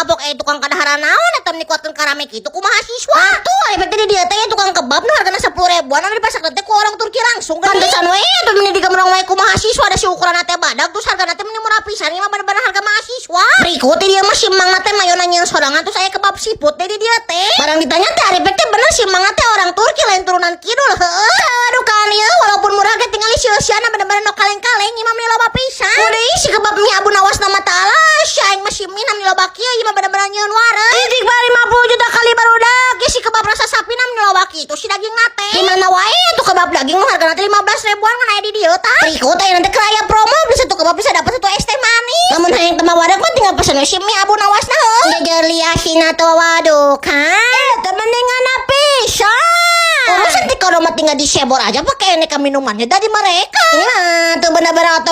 kapok eh tukang kadaharan naon eta meni kuatkeun karame kitu ku mahasiswa. Atuh ari teh di dieu teh ya tukang kebab nu hargana 10 ribuan anu dipasak teh ku orang Turki langsung. Pantesan we atuh meni digemrong wae ku mahasiswa, da si ukuran teh badag, terus hargana teh meni murah pisan, ieu mah bener-bener harga mahasiswa. Berikut dia mah si Mang teh mayona nyieun sorangan, terus aya kebab siput teh di dieu teh. Barang ditanya teh ari teh bener si Mang teh orang Turki, lain turunan kidul, heueuh. Aduh kan ieu walaupun murah ge tingali sia-siana bener-bener nu kaleng-kaleng, ieu mah meni loba pisan. Udah si kebab mie Abu Nawas nama ta'ala si aing mah si mie meni loba kieu, ieu mah bener-bener nyieun wareg. Titik 50 juta kali barudak si kebab rasa sapi na meni loba kitu si daging teh. Di mana wae tuh kebab daging mah hargana teh 15 ribuan kan aya di dieu tah. Berikut aya nanti aya promo, beli satu kebab bisa dapat satu es teh manis. Lamun hayang tambah wareg mah tinggal pesen we si mie Abu Nawas na heuh. Jejer liasina tuh, waduh kan. Eh mendingan pisan. Urusan ti kalau mah tinggal disebor aja pakai aneka minumannya dari mereka. Ini mah tuh benar-benar.